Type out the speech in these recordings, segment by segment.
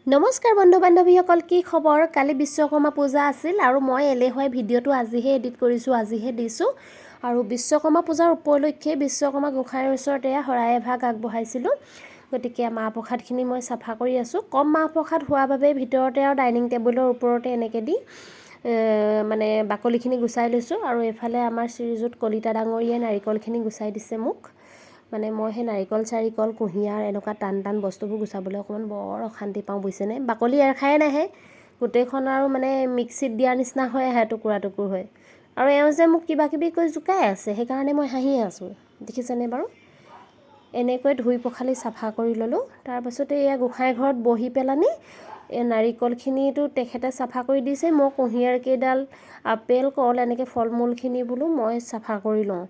নমস্কাৰ বন্ধু বান্ধৱীসকল, কি খবৰ? কালি বিশ্বকৰ্মা পূজা আছিল আৰু মই এলেহুৱাই ভিডিঅ'টো আজিহে এডিট কৰিছোঁ, আজিহে দিছোঁ। আৰু বিশ্বকৰ্মা পূজাৰ উপলক্ষে বিশ্বকৰ্মা গোঁসাইৰ ওচৰত এয়া শৰাই এভাগ আগবঢ়াইছিলোঁ। গতিকে মাহ প্ৰসাদখিনি মই চাফা কৰি আছোঁ। কম মাহ প্ৰসাদ হোৱাৰ বাবে ভিতৰতে আৰু ডাইনিং টেবুলৰ ওপৰতে এনেকৈ দি মানে বাকলিখিনি গুচাই লৈছোঁ। আৰু এইফালে আমাৰ শ্ৰীযুত কলিতা ডাঙৰীয়াই নাৰিকলখিনি গুচাই দিছে মোক। মানে মই সেই নাৰিকল চাৰিকল, কুঁহিয়াৰ, এনেকুৱা টান টান বস্তুবোৰ গুচাবলৈ অকণমান বৰ অশান্তি পাওঁ, বুজিছেনে? বাকলি এৰ খায়ে নাহে গোটেইখন আৰু মানে মিক্সিত দিয়াৰ নিচিনা হৈ আহে টুকুৰা টুকুৰ হৈ। আৰু এওঁ যে মোক কিবা কিবি কৈ জোকাই আছে, সেইকাৰণে মই হাঁহি আছোঁ। দেখিছেনে বাৰু? এনেকৈ ধুই পখালি চাফা কৰি ল'লোঁ। তাৰপাছতে এয়া গোঁসাই ঘৰত বহি পেলানি এই নাৰিকলখিনিতো তেখেতে চাফা কৰি দিছে। মই কুঁহিয়াৰ কেইডাল, আপেল, কল, এনেকৈ ফল মূলখিনি বোলো মই চাফা কৰি লওঁ।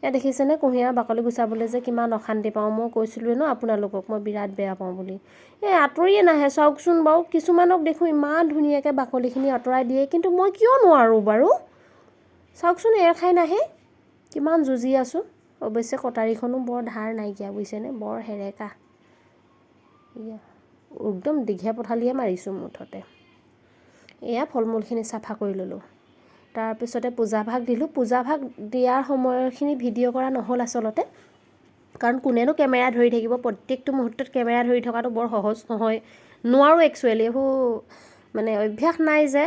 এয়া দেখিছেনে, কুঁহিয়াৰ বাকলি গুচাবলৈ যে কিমান অশান্তি পাওঁ। মই কৈছিলোঁৱে ন আপোনালোকক, মই বিৰাট বেয়া পাওঁ বুলি। এই আঁতৰিয়ে নাহে। চাওকচোন বাৰু, কিছুমানক দেখোঁ ইমান ধুনীয়াকৈ বাকলিখিনি আঁতৰাই দিয়ে, কিন্তু মই কিয় নোৱাৰোঁ বাৰু? চাওকচোন, এৰ খাই নাহে। কিমান যুঁজি আছোঁ। অৱশ্যে কটাৰীখনো বৰ ধাৰ নাইকিয়া, বুজিছেনে? বৰ সেৰেকা। এয়া একদম দীঘে পথালিয়ে মাৰিছোঁ মুঠতে। এয়া ফল মূলখিনি চাফা কৰি ল'লোঁ। তাৰপিছতে পূজা ভাগ দিলোঁ। পূজা ভাগ দিয়াৰ সময়খিনি ভিডিঅ' কৰা নহ'ল আচলতে, কাৰণ কোনেনো কেমেৰা ধৰি থাকিব? প্ৰত্যেকটো মুহূৰ্তত কেমেৰা ধৰি থকাটো বৰ সহজ নহয়। নোৱাৰোঁ একচুৱেলি, এইবোৰ মানে অভ্যাস নাই যে।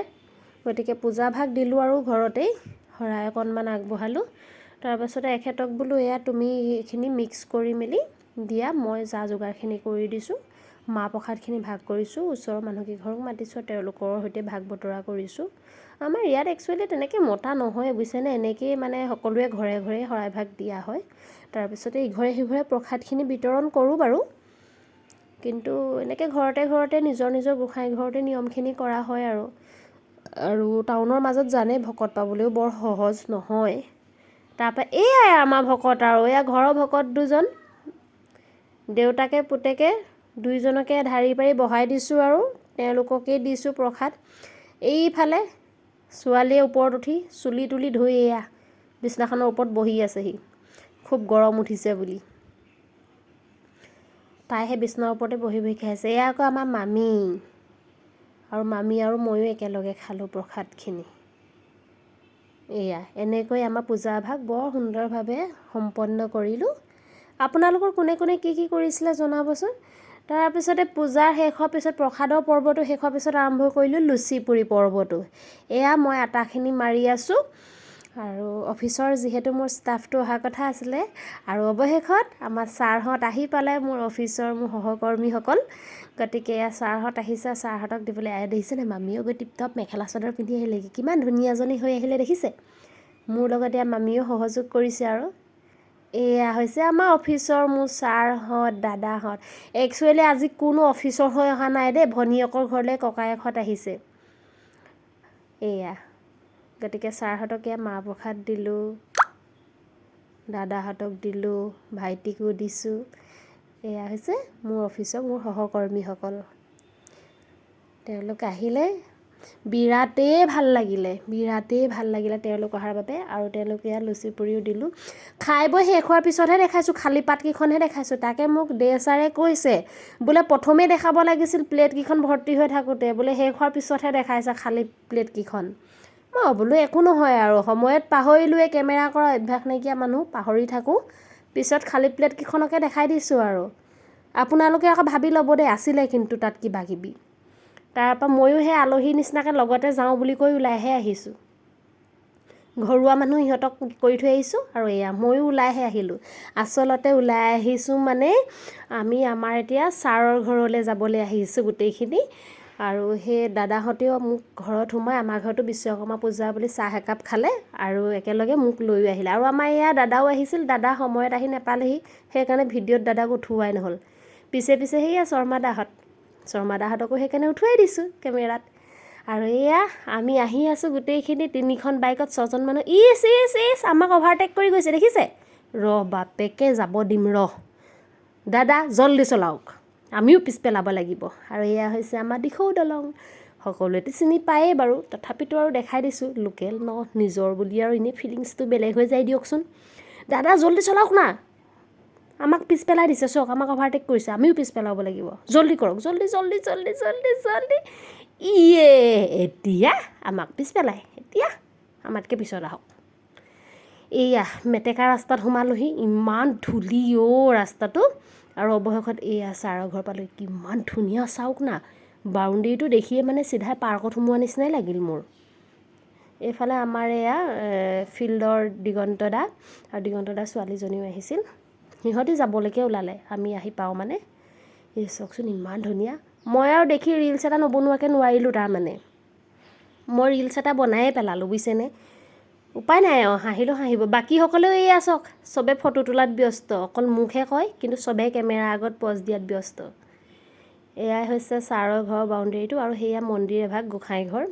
গতিকে পূজা ভাগ দিলোঁ আৰু ঘৰতেই শৰাই অকণমান আগবঢ়ালোঁ। তাৰপাছতে এখেতক বোলো, এয়া তুমি এইখিনি মিক্স কৰি মেলি দিয়া, মই যা যোগাৰখিনি কৰি দিছোঁ। মাহ প্ৰসাদখিনি ভাগ কৰিছোঁ, ওচৰৰ মানুহকেইঘৰক মাতিছোঁ, তেওঁলোকৰ সৈতে ভাগ বতৰা কৰিছোঁ। আমাৰ ইয়াত একচুৱেলি তেনেকৈ মতা নহয়, বুজিছেনে? এনেকৈয়ে মানে সকলোৱে ঘৰে ঘৰে শৰাই ভাগ দিয়া হয়। তাৰপিছতে ইঘৰে সিঘৰে প্ৰসাদখিনি বিতৰণ কৰোঁ বাৰু, কিন্তু এনেকৈ ঘৰতে ঘৰতে নিজৰ নিজৰ গোঁসাই ঘৰতে নিয়মখিনি কৰা হয়। আৰু আৰু টাউনৰ মাজত জানে, ভকত পাবলৈও বৰ সহজ নহয়। তাৰপৰা এয়াই আমাৰ ভকত আৰু এয়া ঘৰৰ ভকত দুজন, দেউতাকে পুতেকে দুইজনকে ঢাৰি পাৰি বহাই দিছোঁ আৰু তেওঁলোককেই দিছোঁ প্ৰসাদ। এইফালে ছোৱালীয়ে ওপৰত উঠি চুলি তুলি ধুই এয়া বিছনাখনৰ ওপৰত বহি আছেহি, খুব গৰম উঠিছে বুলি। তাইহে বিছনাৰ ওপৰতে বহি বহি খাই আছে। এয়া আকৌ আমাৰ মামী আৰু মামী আৰু ময়ো একেলগে খালোঁ প্ৰসাদখিনি। এয়া এনেকৈ আমাৰ পূজা ভাগ বৰ সুন্দৰভাৱে সম্পন্ন কৰিলোঁ। আপোনালোকৰ কোনে কোনে কি কি কৰিছিলে জনাবচোন। তাৰপিছতে পূজাৰ শেষ হোৱাৰ পিছত, প্ৰসাদৰ পৰ্বটো শেষ হোৱাৰ পিছত আৰম্ভ কৰিলোঁ লুচি পুৰি পৰ্বটো। এয়া মই আটাখিনি মাৰি আছোঁ আৰু অফিচৰ যিহেতু মোৰ ষ্টাফটো অহা কথা আছিলে আৰু অৱশেষত আমাৰ ছাৰহঁত আহি পালে, মোৰ অফিচৰ মোৰ সহকৰ্মীসকল। গতিকে এয়া ছাৰহঁত আহিছে, ছাৰহঁতক দিবলৈ। আই দেখিছেনে, মামীও গৈ টিপ টপ মেখেলা চাদৰ পিন্ধি আহিলে। কিমান ধুনীয়াজনী হৈ আহিলে দেখিছে? মোৰ লগত এয়া মামীও সহযোগ কৰিছে। আৰু এয়া হৈছে আমাৰ অফিচৰ মোৰ ছাৰহঁত, দাদাহঁত। একচুৱেলি আজি কোনো অফিচৰ হৈ অহা নাই দেই, ভনীয়েকৰ ঘৰলৈ ককায়েকহঁত আহিছে। এয়া গতিকে ছাৰহঁতক এয়া মাহ প্ৰসাদ দিলোঁ, দাদাহঁতক দিলোঁ, ভাইটিকো দিছোঁ। এয়া হৈছে মোৰ অফিচৰ মোৰ সহকৰ্মীসকল। তেওঁলোক আহিলে বিৰাটেই ভাল লাগিলে, বিৰাটেই ভাল লাগিলে তেওঁলোক অহাৰ বাবে। আৰু তেওঁলোকে ইয়াত লুচি পুৰিও দিলোঁ। খাই বৈ শেষ হোৱাৰ পিছতহে দেখাইছোঁ, খালী পাতকেইখনহে দেখাইছোঁ। তাকে মোক দে ছাৰে কৈছে বোলে, প্ৰথমেই দেখাব লাগিছিল প্লেটকেইখন ভৰ্তি হৈ থাকোঁতে, বোলে শেষ হোৱাৰ পিছতহে দেখাইছে খালী প্লেটকেইখন। মই বোলো একো নহয় আৰু, সময়ত পাহৰিলোৱে, কেমেৰা কৰা অভ্যাস নাইকিয়া মানুহ, পাহৰি থাকোঁ। পিছত খালী প্লেটকেইখনকে দেখাই দিছোঁ। আৰু আপোনালোকে আকৌ ভাবি ল'ব দেই, আছিলে কিন্তু তাত কিবা কিবি। তাৰপৰা ময়ো সেই আলহীৰ নিচিনাকৈ লগতে যাওঁ বুলি কৈ ওলাইহে আহিছোঁ। ঘৰুৱা মানুহ ইহঁতক কৰি থৈ আহিছোঁ আৰু এয়া ময়ো ওলাইহে আহিলোঁ। আচলতে ওলাই আহিছোঁ মানে আমি আমাৰ এতিয়া ছাৰৰ ঘৰলৈ যাবলৈ আহিছোঁ গোটেইখিনি। আৰু সেই দাদাহঁতেও মোক ঘৰত সোমাই আমাৰ ঘৰতো বিশ্বকৰ্মা পূজা বুলি চাহ একাপ খালে আৰু একেলগে মোক লৈও আহিলে। আৰু আমাৰ এয়া দাদাও আহিছিল। দাদা সময়ত আহি নাপালেহি, সেইকাৰণে ভিডিঅ'ত দাদাক উঠোৱাই নহ'ল। পিছে পিছে সেয়া শৰ্মা দাহঁত, শৰ্মা দাহঁতকো সেইকাৰণে উঠোৱাই দিছোঁ কেমেৰাত। আৰু এয়া আমি আহি আছোঁ গোটেইখিনি তিনিখন বাইকত ছজন মানুহ। ইচ ইচ ইচ, আমাক অভাৰটেক কৰি গৈছে দেখিছে? ৰহ বাপেকে যাব দিম ৰহ, দাদা জল্দি চলাওক, আমিও পিছ পেলাব লাগিব। আৰু এয়া হৈছে আমাৰ দিখৌ দলং। সকলোৱেতো চিনি পায়েই বাৰু, তথাপিতো আৰু দেখাই দিছোঁ। লোকেল ন, নিজৰ বুলি আৰু এনেই ফিলিংছটো বেলেগ হৈ যায় দিয়কচোন। দাদা জল্দি চলাওক না, আমাক পিছ পেলাই দিছে। চাওক, আমাক অভাৰটেক কৰিছে, আমিও পিছ পেলাব লাগিব। জল্দি কৰক, জল্দি জল্দি জল্দি জল্দি জল্দি। ইয়ে, এতিয়া আমাক পিছ পেলাই, এতিয়া আমাতকৈ পিছত আহক। এইয়া মেটেকা ৰাস্তাত সোমালোহি, ইমান ধূলি অ' ৰাস্তাটো। আৰু অৱশেষত এইয়া ছাৰৰ ঘৰ পালোঁ। কিমান ধুনীয়া চাওক না, বাউণ্ডেৰীটো দেখিয়ে মানে চিধাই পাৰ্কত সোমোৱা নিচিনাই লাগিল মোৰ। এইফালে আমাৰ এয়া ফিল্ডৰ দিগন্ত দা আৰু দিগন্ত দাৰ ছোৱালীজনীও আহিছিল। সিহঁতি যাবলৈকে ওলালে, আমি আহি পাওঁ মানে। এই চাওকচোন, ইমান ধুনীয়া। মই আৰু দেখি ৰিলচ এটা নবনোৱাকৈ নোৱাৰিলোঁ। তাৰমানে মই ৰিলচ এটা বনায়ে পেলালোঁ, বুজিছেনে? উপায় নাই আৰু, হাঁহিলেও হাঁহিব। বাকীসকলেও এইয়া চাওক, চবে ফটো তোলাত ব্যস্ত। অকল মোকহে কয়, কিন্তু চবেই কেমেৰাৰ আগত পজ দিয়াত ব্যস্ত। এয়াই হৈছে ছাৰৰ ঘৰৰ বাউণ্ডেৰীটো আৰু সেয়া মন্দিৰ এভাগ, গোঁসাই ঘৰ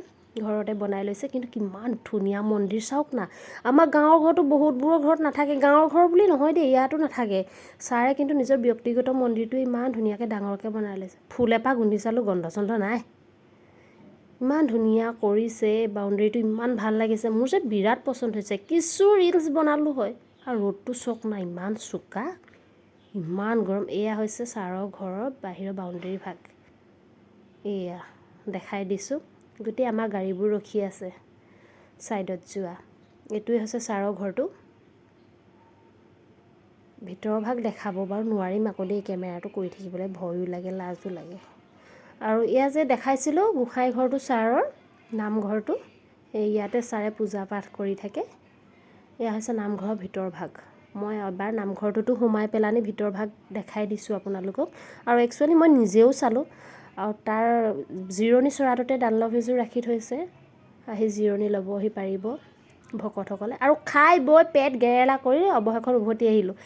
ঘৰতে বনাই লৈছে। কিন্তু কিমান ধুনীয়া মন্দিৰ চাওক না। আমাৰ গাঁৱৰ ঘৰতো বহুতবোৰৰ ঘৰত নাথাকে। গাঁৱৰ ঘৰ বুলি নহয় দেই, ইয়াতো নাথাকে। ছাৰে কিন্তু নিজৰ ব্যক্তিগত মন্দিৰটো ইমান ধুনীয়াকৈ ডাঙৰকৈ বনাই লৈছে। ফুল এপাহ গোন্ধি চালোঁ, গন্ধ চন্ধ নাই। ইমান ধুনীয়া কৰিছে বাউণ্ডেৰীটো, ইমান ভাল লাগিছে। মোৰ যে বিৰাট পচন্দ হৈছে। কিছু ৰিলচ বনালোঁ হয়। আৰু ৰ'দটো চাওক না, ইমান চোকা, ইমান গৰম। এয়া হৈছে ছাৰৰ ঘৰৰ বাহিৰৰ বাউণ্ডেৰী ভাগ, এয়া দেখাই দিছোঁ। গোটেই আমাৰ গাড়ীবোৰ ৰখি আছে ছাইডত যোৱা। এইটোৱে হৈছে ছাৰৰ ঘৰটো। ভিতৰৰ ভাগ দেখাব বাৰু নোৱাৰিম আকৌ দেই, কেমেৰাটো কৰি থাকিবলৈ ভয়ো লাগে, লাজো লাগে। আৰু এয়া যে দেখাইছিলোঁ গোঁসাই ঘৰটো, ছাৰৰ নামঘৰটো, এই ইয়াতে ছাৰে পূজা পাঠ কৰি থাকে। এয়া হৈছে নামঘৰৰ ভিতৰ ভাগ। মই এবাৰ নামঘৰটোতো সোমাই পেলানি ভিতৰ ভাগ দেখাই দিছোঁ আপোনালোকক। আৰু একচুৱেলি মই নিজেও চালোঁ। আৰু তাৰ জিৰণি চৰাটোতে ডানলভ এযোৰ ৰাখি থৈছে, আহি জিৰণি ল'বহি পাৰিব ভকতসকলে। আৰু খাই বৈ পেট গেৰেলা কৰি অৱশেষত উভতি আহিলোঁ।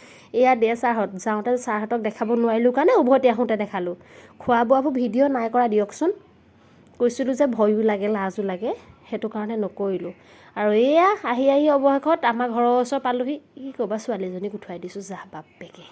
এয়া দে ছাৰহঁত। যাওঁতে ছাৰহঁতক দেখাব নোৱাৰিলোঁ কাৰণে উভতি আহোঁতে দেখালোঁ। খোৱা বোৱাবোৰ ভিডিঅ' নাই কৰা দিয়কচোন, কৈছিলোঁ যে ভয়ো লাগে, লাজো লাগে, সেইটো কাৰণে নকৰিলোঁ। আৰু এয়া আহি আহি অৱশেষত আমাৰ ঘৰৰ ওচৰ পালোহি। কি ক'বা, ছোৱালীজনীক উঠুৱাই দিছোঁ। যা বাপেকে।